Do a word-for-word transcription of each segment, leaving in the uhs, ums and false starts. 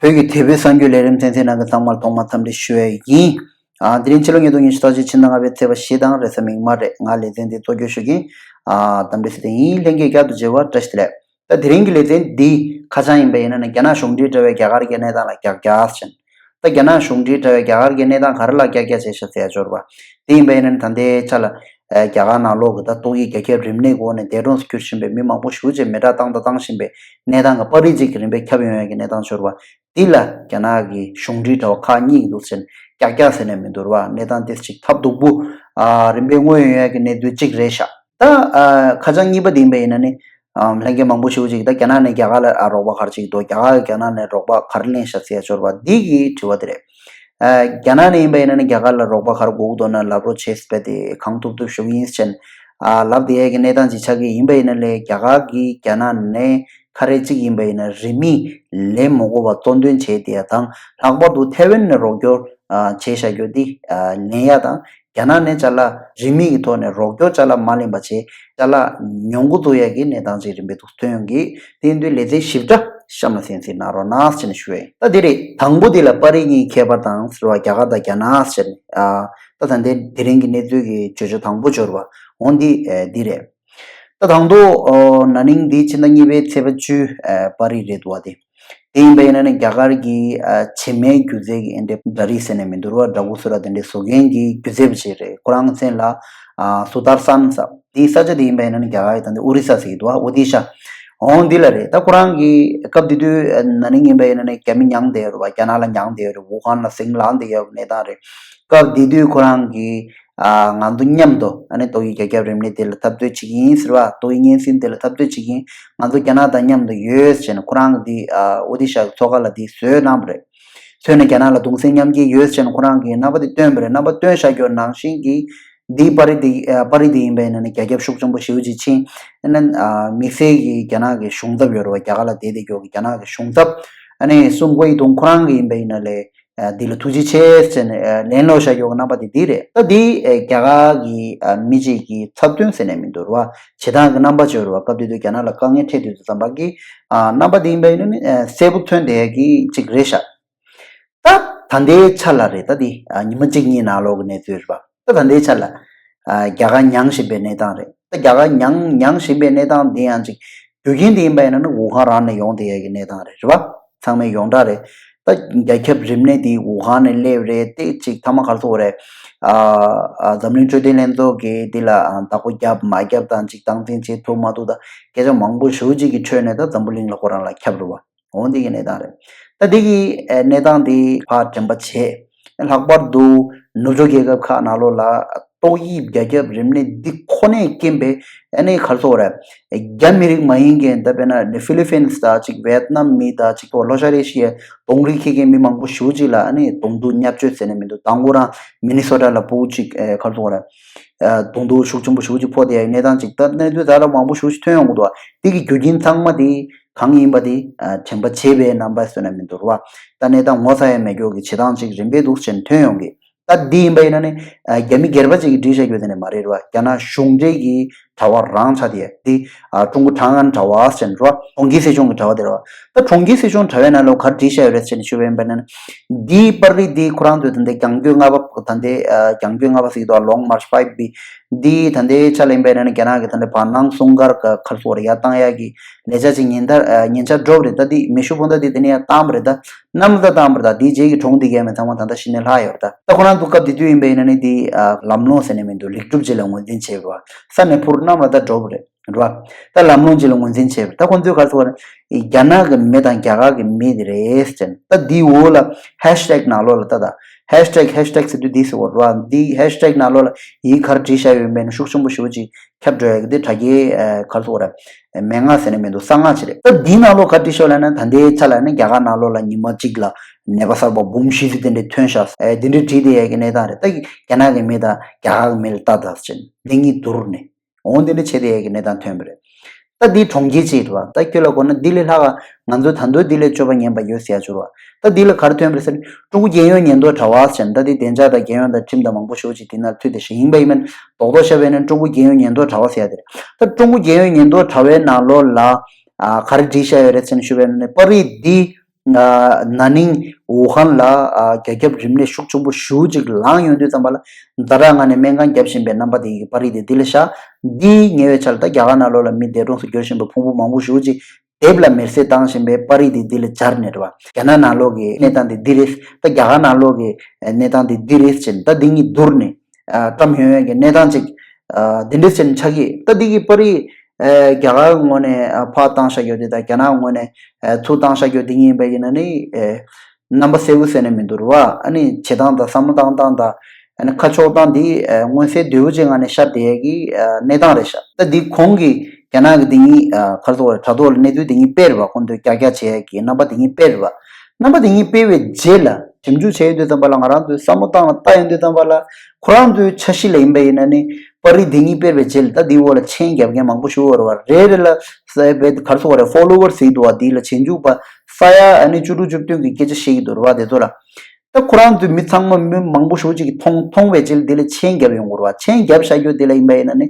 བོད་ཀྱི་དེབ་འགོད་གསར་འགྱུར་ལས་རིམ་གསན་མཁན་རྣམ་པ་ཚང་མར་ཐོག་མར་འཚམས་འདྲི་ཞུ་ཡས་ཡིན། ཨ། དེ་རིང་ཕྱི་ལོ་ཉིས་སྟོང་ཉི་ཤུ་རྩ་གཅིག་ཕྱི་ཟླ་ལྔ་པའི་ཚེས་པ་བཞི་དང་རེས་གཟའ་མིག་དམར་རེད། ང་ལེ་ཚན་འདི་གཙོ་སྐྱོང་ཞུ་མཁན། ཨ། དམ་འདྲི་ཟེར་དེ་ཡིན། ལྷན་རྒྱས་བསྐྱར་དུ་མཇལ་བར་བཀྲ་ཤིས་བདེ་ལེགས། ད་དེ་རིང་གི་ལེ་ཚན་འདི་ཁ་བྱང་ཡིན་པ་ཡིན་ན་ནི་རྒྱ་ནག་གཞུང་འབྲེལ་དྲ་བས་རྒྱ་གར་གྱི་གནས་སྟངས་ལ་རྒྱག་རྒྱག་ཟེར། ད་རྒྱ་ནག་གཞུང་འབྲེལ་དྲ་བས་རྒྱ་གར་གྱི་གནས་སྟངས་ག་རེ་ལ་རྒྱག་རྒྱག་བྱས་ཤག་ཟེར་ཡ་འབྱོར་བ། དེ་ཡིན་པ་ཡིན་ན་ནི་ད་ལྟའི་ཆ་ལ། ཨ། རྒྱ་གར་ནང་ལོགས་ཀྱི་ད་ཏོག་དབྱིབས་རྒྱ་ཁྱབ་རིམས་ནད་འགོ་ནས་འདས་གྲོངས་སུ་གྱུར་བཞིན་པའི་མི་མང་པོ་ཞེ་པོ་ཅིག་མེ་སྲེག་བཏང་དང་བཏང་བཞིན་པའི་གནས་སྟངས་ཀྱི་པར་རིས་གཅིག་གི་རིམ་པས་ཁྱབ་ཡོང་ཡ་གི་གནས་སྟངས་འབྱོར་བ། འདི་ལ་རྒྱ་ནག་གི་གཞུང་འབྲེལ་དྲ་བ་ཁག་གཉིས་ཀྱི་འདུག་ཟེར་ནས་རྒྱག་རྒྱག་ཟེར་ནས་མི་འདུག་ར་བ། གནས་སྟངས་དེ་ཅིག་ཐབས་སྡུག་པོ། ཨ། རིམ་པས་མངོན་ཡོང་ཡ་གི་གནས་ཚུལ་གཅིག་རེད་ཤག་ད། ཨ། ཁ་བྱང་གཉིས་པ་འདི་ཡིན་པ་ཡིན་ན་ནི། ཨ། ལྷན་རྒྱས་མང་པོ་ཞེ་པོ་ཅིག་ད་རྒྱ་ནག་ནས་རྒྱ་གར་ལ། ཨ། རོགས་པ་ག་རེ་བྱེད་ཀྱི་འདུག་རྒྱ་གར་གྱིས་རྒྱ་ནག་ནས་རོགས་པ་ག་རེ་ལེན་ཤག་ཟེར་ཡ་འབྱོར་བ་འདི་གི་དྲི་བ་དེ་རེད། ཨ། རྒྱ་ནག་ནས་ཡིན་པ་ཡིན་ན་ནི་རྒྱ་གར་ལ་རོགས་པ་ག་རེ་དགོས་ཀྱི་འདུག་ན་ལབ་རོགས་བྱེད་ཟེར་བས་དེ་གང་ཐུབ་ཐུབ་ཞུ་གི་ཡིན་ཟེར་ནས། ཨ། ལབ་བསྡད་ཡས་ཀྱི་གནས་སྟངས་ཅིག་ཆགས་ཀྱི་ཡིན་པ་ཡིན་ན་ལས་རྒྱ་གར་གྱིས་རྒྱ་ནག་ནས་ཁ་རས་གཅིག་ཡིན་པ་ཡིན་ན་རིན་མེད་ལེན་མ་དགོས་པ་གཙོ་འདོན་བྱས་བསྡད་ཡ་དང་། ལྷག་པར་དུ་ཐའེ་ཝན་ནས་རོགས་སྐྱོར། ཨ། བྱས་བཞག་རྒྱུ་འདི། ཨ། ལེན་ཡ་དང་། རྒྱ་ནག་ནས་ཅ་ལག་རིན་མེད་ཀྱི་ཐོག་ནས་རོགས་སྐྱོར་ཅ་ལག་མ་ལེན་པ་བྱས། ཅ་ལག་ཉོ་གི་འདུག་ཡ་གི་གནས་སྟངས་ཅིག་རིམ་པས་འདུག་ཐོན་ཡོང་གི། དེ་ཡིན་དུས་ལེ་ཚན་ཞིབ་ཕྲ་གཤམ་ལ་གསན་གཟིགས་གནང་རོགས་གནང་ཟེར་ནས་ཞུ་ཡ་ཡིན། ད་འདི་རེད། དང་པོ་འདི་ལ་པར་རིས་གཉིས་ཁྱད་པར་དང་ཟེར་བ། རྒྱ་གར་དང་རྒྱ་ནག་ཟེར་ནས། ཨ། ད་ད་ལྟའི་དེ་རིང་གི་གནས་ཚུལ་གྱི་བརྗོད་བྱ་དང་པོ་འབྱོར་བ་འོ་འདི། ཨ། འདི་རེད། ད་དང་ཐོག་ཨོ། ན་ནིང་འདི་ཕྱི་ཟླ་གཉིས་པའི་ཚེས་པ་བཅུ། ཨ། པར་རིས་རེད་འདུག་བ་དེ། དེ་ཡིན་པ་ཡིན་ན་ནི་རྒྱ་གར་གྱི། ཨ། བྱེ་མའི་སྒྱུ་རྩལ་གྱི་ཨེ་འདྲའི་འདྲ་རིས་ཟེར་ནས་མི་འདུག་ར། འདྲ་སྐུ་སུ་ར་དེ་འདྲའི་བཟོ་མཁན་གྱི་སྒྱུ་རྩལ་པ་ཅིག་རེད། ཁོ་རང་མཚན་ལ། ཨ། སུ་དར་སན་ཟེར། དེའི་ས་ཆ་དེ་ཡིན་པ་ཡིན་ན་ནི་རྒྱ་གར་གྱི་ད་ལྟ་ཨོ་རི་ས་ཟེར་གྱི་འདུག་བ། ཨོ་ཏི་ཤ། འོང་འདི་ལ་རེད། ད་ཁོ་རང་གི་སྐབས་དེ་དུས་ན་ནིང་ཡིན་པ་ཡིན་ན་ནི་རྒྱ་མི་མྱངས་བསྡད་ཡོད་རེད་བ། རྒྱ་ནག་ལ་མྱངས་བསྡད་ཡོད་རེད། ཝུ་ཧན་ལ་ཟིང་ལངས་བསྡད་ཡོད་གནས་སྟངས་རེད། སྐབས་དེ་དུས་ཁོ་རང་གི། ཨ། ང་ཚོ་མཉམ་དུ་ཨ་ནི་ཏོག་དབྱིབས་རྒྱ་ཁྱབ་རིམས་ནད་དེ་ལ་འཐབ་རྩོད་བྱེད་ཀྱི་ཡིན་ཟེར་བ། ཏོག་དབྱིབས་གཉན་སྲིན་དེ་ལ་འཐབ་རྩོད་བྱེད་ཀྱི་ཡིན། ང་ཚོ་རྒྱ་ནག་དང་མཉམ་དུ་ཡོད་ཟེར་ནས་ཁོ་རང་གི་འདི། ཨ། ཨོ་ཏི་ཤ་གི་མཚོ་ཁ་ལ་འདི་བཟོས་གནང་བ་རེད། བཟོས་ནས་རྒྱ་ནག་ལ་གདུང་སེམས་མཉམ་སྐྱེད་ཡོད་ཟེར་ནས་ཁོ་རང་གི་རྣམ་པ་དེ་སྟོན་པ་རེད། རྣམ་པ་སྟོན་བཞག་རྒྱུ་ནང་བཞིན་གྱི་འདི་པར་རིས་དེ། ཨ། པར་རིས་དེ་ཡིན་པ་ཡིན་ན་ནི་རྒྱ་ཁྱབ་ཤུགས་ཆེན་པོ་ཞེ་པོ་ཅིག་ཕྱིན། ཨ་ནི། ཨ། དམིགས་བསལ་གྱི་རྒྱ་ནག་གི་གཞུང་ཚབ་ཡོད་རེད་བ། རྒྱ་གར་ལ་བསྡད་བསྡད་རྒྱུ་གི་རྒྱ་ནག་གི་གཞུང་ཚབ། ཨ་ནི་སུན་ཀུའེ་ཏུང་ཁོ་རང་གི་ཡིན་པ་ཡིན་ན་ལས། ཨ། འདི་ལ་ཐུགས་རྗེ་ཆེ་ཟེར་ནས། ཨ། ལན་སློག་བཞག་ཡོད་གི་རྣམ་པ་དེ་འདི་རེད། ད་འདི། ཨ། རྒྱ་གར་གྱི། ཨ། མི་གཅིག་གི་ཚབ་དོན་ཟེར་ནས་མི་འདུག་ར་བ། བྱེད་སྟངས་ཀྱི་རྣམ་པ་ཅིག་ཡོད་རེད་བ། སྐབས་དེ་དུས་རྒྱ་ནག་ལ་དཀའ་ངལ་འཕྲད་དུས་ཙམ་པ་གི། ཨ། རྣམ་པ་འདི་ཡིན་པ་ཡིན་ན་ནི། ཨ། གསལ་པོ་ཐོན་བསྡད་ཡ་གི་གཅིག་རེད་ཤག་ད་ད་ལྟའི་ཆ་ལ་རེད། ད་འདི། ཨ། ཉི་མ་གཅིག་གཉིས་ནང་ལོགས་ཀྱི་གནས་ཚུལ་རེད་བ། ད་ད་ལྟའི་ཆ་ལ། ཨ། རྒྱ་གར་མྱངས་བཞིན་པའི་གནས་སྟངས་རེད། ད་རྒྱ་གར་མྱངས་མྱངས་བཞིན་པའི་གནས་སྟངས་འདི་ཡང་ཅིག་རྒྱུ་རྐྱེན་དེ་ཡིན་པ་ཡིན་ན་ནི་ཝུ་ཧན་རང་ནས་ཡོང་བསྡད་ཡ་གི་གནས་སྟངས་རེད། རེད་བ། ཚང་མས་ཡོངས་གྲགས་རེད། ད་རྒྱ་ཁྱབ་རིམས་ནད་འདི་ཝུ་ཧན་ནས་སླེབས་རེད། དེ་ཅིག་མཐའ་མ་ག་རེ་ཟེར་དགོས་རེད། ཨ། ཨ། འཛམ་གླིང་འཕྲོད་བསྟེན་ལྷན་ཚོགས་ཀྱིས་འདི་ལ། ཨ། བདག་པོ་བརྒྱབ་མ་བརྒྱབ་དང་ཅིག་སྟངས་འཛིན་བྱེད་ཐུབ་མ་ཐུབ་དང་སྐད་ཆ་མང་པོ་ཞེ་པོ་ཅིག་གི་ཁྲོད་ནས་ད་འཛམ་བུ་གླིང་ལ་ཁོ་རང་ལ་ཁྱབ་རེད་བ། འོ་འདི་གི་གནས་སྟངས་རེད། ད་འདི་གི། ཨ། གནས་སྟངས་འདི་ཕར་དྲན་པ་བྱས། ལྷག་པར་དུ་ནུབ་ཕྱོགས་རྒྱལ་ཁབ་ཁག་ནང་ལོགས་ལ་ཏོག་དབྱིབས་རྒྱ་ཁྱབ་རིམས་ནད་འདི་ཁོ་ནས་རྐྱེན་པས་ཨ་ནི་ག་རེ་ཟེར་དགོས་རེད། རྒྱ་མི་རིགས་མ་ཡིན་མཁན། ད་དཔེར་ན་ཕི་ལི་པིན་དང་ཅིག་ཝེད་ནམ་མི་དང་ཅིག་ལྷོ་ཤར་ཨེ་ཤི་ཡའི་གདོང་རིས་འཁྱེར་མཁན་མི་མང་པོ་ཞེ་པོ་ཅིག་ལ་ཨ་ནི་གདོང་ཐུག་བརྙས་བཅོས་ཟེར་ནས་མི་འདུག་དང་པོ་རང་མི་ནི་སོ་ཊ་ལ་ཕྲུ་གུ་ཅིག་ཨེ་ག་རེ་ཟེར་དགོས་རེད། ཨ། གདོང་ཐུག་ཤུགས་ཆེན་པོ་ཞེ་པོ་ཅིག་ཕོག་བསྡད་ཡ་གནས་སྟངས་ཅིག་ད་གནས་ཚུལ་ད་ལྟ་མང་པོ་ཞེ་པོ་ཅིག་ཐོན་ཡོང་གི་འདུག་དེ་གི་རྒྱུ་རྐྱེན་ཚང་མ་དེ་གང་ཡིན་པ་དེ། ཨ། དྲན་པ་བྱས་པའི་རྣམ་པ་བཟོས་ན་མི་འདུག་ར་བ། ད་གནས་སྟངས་ངོ་ཚ་ཡ་མེད་རྒྱུ་གི་བྱེད་སྟངས་ཅིག་རིམ་པས་འདུག་ཟེར་ནས་ཐོན་ཡོང་གི། ད་འདི་ཡིན་པ་ཡིན་ན་ནི། ཨ། རྒྱ་མི་སྒེར་པ་ཅིག་གིས་བྲིས་བཞག་རྒྱུ་དེ་ནི་མ་རེད་ར་བ། རྒྱ་ནག་གཞུང་འབྲེལ་གྱི་དྲ་བ་རང་ཆགས་དེ་ཡ་འདི། ཨ། ཀྲུང་གོ་ཁྲང་ཨན་དྲ་བ་ཟེར་ནས་ར་བ། གྲོང་ཁྱེར་སྲིད་གཞུང་གི་དྲ་བ་དེ་ར་བ། ད་གྲོང་ཁྱེར་སྲིད་གཞུང་དྲ་བའི་ནང་ལོགས་ག་རེ་བྲིས་བཞག་ཡོད་རེད་ཟེར་ནས་ཞུས་པ་ཡིན་པ་ཡིན་ན་ནི། འདིའི་པར་རིས་འདི་ཁོ་རང་ཚོས་ད་ལྟའི་རྒྱང་སྐྱོད་ལྔ་པ། ད་ལྟའི། ཨ། རྒྱང་སྐྱོད་ལྔ་པ་ཟེར་གྱི་འདུག Long March five B། འདི་ད་ལྟའི་ཆ་ལ་ཡིན་པ་ཡིན་ན་ནི་རྒྱ་ནག་གི་ད་ལྟའི་བར་སྣང་སྲུང་སྐར་ག་ག་རེ་ཟེར་དགོས་རེད། ཡར་བཏང་ཡག་གི་ལས་འཆར་ཅིག་ཉིན་ལྟར། ཨ། ཉིན་ཆར་སྒྲོབ་རེད། ད་འདི་མེ་ཤུགས་འཕུར་མདའ་འདི་དེ་ནས་ཡར་བཏང་བ་རེད། ད་གནམ་ལ་ད་བཏང་བ་རེད། ད་འདིའི་རྗེས་ཀྱི་གྲོང་འདི་གའི་མི་ཚང་མ་ད་ལྟ་གཞི་ནས་ལྷག་ཡོད་རེད། ད་ད་ཁོ་རང་ཚོ་སྐབས་དེ་དུས་ཡིན་པ་ཡིན་ན་ནི་འདི། ཨ། ལམ་ལྷོང་ཟེར་ནས་མི་འདུག་ལེགས་གྲུབ་ཅིག་ལ་ངོས་འཛིན་བྱས་པ་རེད་བ། ས་ནས་འཕུར། གནམ་ལ་ད་སྒྲོབ་རེད། རེད་བ། ད་ལམ་ལྷོང་ཅིག་ལ་ངོས་འཛིན་བྱས་པ་རེད། ད་ཁོ་ཚོས་ག་རེ་ཟེར་དགོས་རེད། རྒྱ་ནག་གི་མི་དང་རྒྱ་གར་གྱི་མི་དེ་རེད་ཟེར། ད་འདིའི་འོག་ལ་ཧེཤ་ཊེག་ནང་ལོགས་ལ་ད་ད་ཧེཤ་ཊེག་ཧེཤ་ཊེག་ཟེར་དུས་འདི་ཟེར་བ་རེད་བ། འདི་ཧེཤ་ཊེག་ནང་ལོགས་ལ་ཡིག་ག་རེ་བྲིས་བཞག་ཡོད་མེད་ནི་ཤུགས་ཆེན་པོ་ཞེ་པོ་ཅིག་ཁྱབ་འགྲོ་ཡ་གི་འདི་དྲ་རྒྱའི། ཨ། ག་རེ་ཟེར་དགོས་རེད། མན་ངག་ཟེར་ནས་མི་འདུག་གསང་སྔགས་ཅིག་རེད། ད་འདིའི་ནང་ལོགས་ག་རེ་བྲིས་བཞག་ཡོད་ལབ་ན། ད་ལྟའི་ཆ་ལ་ནི་རྒྱ་གར་ནང་ལོགས་ལ་ཉི་མ་གཅིག་ལ་ནད་པ་གསར་པ་འབུམ་བཞི་ཙམ་དེ་འདྲ་ཐོན་ཤག་ཨེ། དེ་འདྲ་བྲིས་བསྡད་ཡ་གི་གནས་སྟངས་རེད། ད་རྒྱ་ནག་གི་མི་དང་རྒྱ་གར་གི་མི་ལ་ལྟ་ད་ཟེར་ནས་འདི་གཉིས་བསྡུར་ནས། འོ་འདི་འདྲ་བྱས་བསྡད་ཡ་གི་གནས་སྟངས་ཐོན་པ་རེད། ད་འདི་གྲོང་ཁྱེར་ཅིག་རེད་བ། ད་ཁྱོད་ལ་དགོས་ན་འདི་ལས་ལྷག་ག་ང་ཚོ་ད་དུང་འདི་ལས་སྤྱོད་པ་ངན་པ་ཡོད་ཟེར་ཡ་འབྱོར་བ། ད་འདི་ལ་ག་རེ་ཐོན་པ་རེད་ཟེར་ན། ཀྲུང་གོ་རྒྱལ་ཡོངས་ཉེན་རྟོག་དྲ་བ་ཟེར་ནས། ད་འདི་བདེ་འཇགས་དང་རྒྱལ་ཡོངས་དང་ཁྲིམས་དང་མང་པོ་ཞེ་པོ་ཅིག་འདི་ནང་མཐུད་དེ་ཞིག་ཡིན་པ་ཡིན་མིན་རྡོག་རྡོག་བཤད་པ་ཡིན་ན་ཀྲུང་གོ་རྒྱལ་ཡོངས་ཉེན་རྟོག་དྲ་བ་ཟེར་ཡ་དེ་རེད། ད་ཀྲུང་གོ་རྒྱལ་ཡོངས་ཉེན་རྟོག་དྲ་བའི་ནང་ལོགས་ལ། ཨ། ག་རེ་བྲིས་བཞག་ཡོད་རེད་ཟེར་ནས་ཞུས་པ་ཡིན་ན་ནི། པར་རིས་འདི། ན་ནིང་ཝུ་ཧན་ལ་རྒྱ་ཁྱབ་རིམས་ནད་ཤུགས་ཆེན་པོ་ཞེ་པོ་ཅིག་ལངས་ཡོང་དུས་ཙམ་པ་ལ་ཛ་དྲག་ངང་ནས་སྨན་ཁང་བརྒྱབ་བཞིན་པའི་རྣམ་པ་དེ་ཡི་པར་རིས་དེ་འདི་ལ་བཞག་འདི་ཉེ་བའི་ཆར་ད་རྒྱ་གར་ནང་ལོགས་ལ་མི་འདས་གྲོངས་སུ་གྱུར་བཞིན་པའི་ཕུང་པོ་མང་པོ་ཞེ་པོ་ཅིག་དེབ་ལ་མེར་སྲེག་བཏང་བཞིན་པའི་པར་རིས་དེ་འདི་ལ་སྦྱར་ནས་རེད་བ། རྒྱ་ནག་ནང་ལོགས་ཀྱི་གནས་སྟངས་དེ་འདི་རེད། ད་རྒྱ་གར་ནང་ལོགས་ཀྱི་གནས་སྟངས་དེ་འདི་རེད་ཅེས་ད་འདི་གཉིས་བསྡུར་ནས་བཀྲམ་ཡོང་ཡ་གི་གནས་སྟངས་ཅིག་འདི་འདྲ་ཅིག་ཆགས་ཀྱི། ད་འདི་གི་པར་རིས་རྒྱ་གར་ངོས་ནས་ཕར་བཏང་བཞག་ཡོད་དེ་ད་རྒྱ་ནག་ངོས་ནས་ཚུར་བཏང་བཞག་ཡོད་དེ་ཡིན་པ་ཡིན་ན་ནི། རྣམ་པ་གསལ་པོ་གསལ་ནས་མི་འདུག་རེད་བ། ཨ་ནི་བྱེད་སྟངས་དང་བསམ་བློ་བཏང་སྟངས་དང་ཨ་ནི་ཁ་ཕྱོགས་སྟངས་འདི་མངོན་གསལ་དོད་པོ་ཅིག་ངང་ནས་ཤར་བསྡད་ཡས་ཀྱི་གནས་སྟངས་རེད་ཤག་ད་འདི་གོང་གི་རྒྱ་ནག་གི་འདི་གཉིས་ག་རེ་ཟེར་དགོས་རེད། དྲ་ཐོག་ལ་གནས་ཚུལ་འདི་གཉིས་སྤེལ་རེད་བ། ཁོང་ཚོས་ཀྱག་ཀྱག་བྱེད་ཡས་ཀྱི་རྣམ་པ་འདི་གཉིས་སྤེལ་རེད་བ། རྣམ་པ་འདི་གཉིས་སྤེལ་བའི་རྗེས་ལ་ཞིབ་འཇུག་བྱས་ཡོང་དུས་ཙམ་པ་ལ་ང་རང་ཚོའི་བསམ་བློ་བཏང་ལ་ལྟ་ཡོང་དུས་ཙམ་པ་ལ་ཁོ་རང་ཚོའི་འཆར་གཞི་ལ་ཡིན་པ་ཡིན་ན་ནི་པར་རིས་འདི་གཉིས་སྤེལ་བའི་རྗེས་ལ་ད་འདིའི་འོག་ལ་མཆན་རྒྱབ་མཁན་མང་པོ་ཞིག་ཡོད་རེད་བ། རེ་རེ་ལ་ས་ཡ་བེད་ག་རེ་ཟེར་དགོས་རེད། ཕོ་ལོ་ཝར་ཟེར་གྱི་འདུག་བ། འདི་ལ་རྗེས་འཇུག་པ་ས་ཡ་ཨ་ནི་བཅུ་དྲུག་བཅུ་བདུན་གྱི་སྐད་ཆ་བཤད་ཀྱི་འདུག་རེད་བ། དེ་ཚོ་ལ་ད་ཁོ་རང་ཚོའི་མི་ཚང་མ་མི་མང་པོ་ཞེ་པོ་ཅིག་གིས་མཐོང་མཐོང་བའི་རྗེས་ལ་འདི་ལ་མཆན་རྒྱབ་ཡོང་དགོས་རེད་བ། མཆན་རྒྱབ་བཞག་རྒྱུ་འདི་ལ་ཡིན་པ་ཡིན་ན་ནི་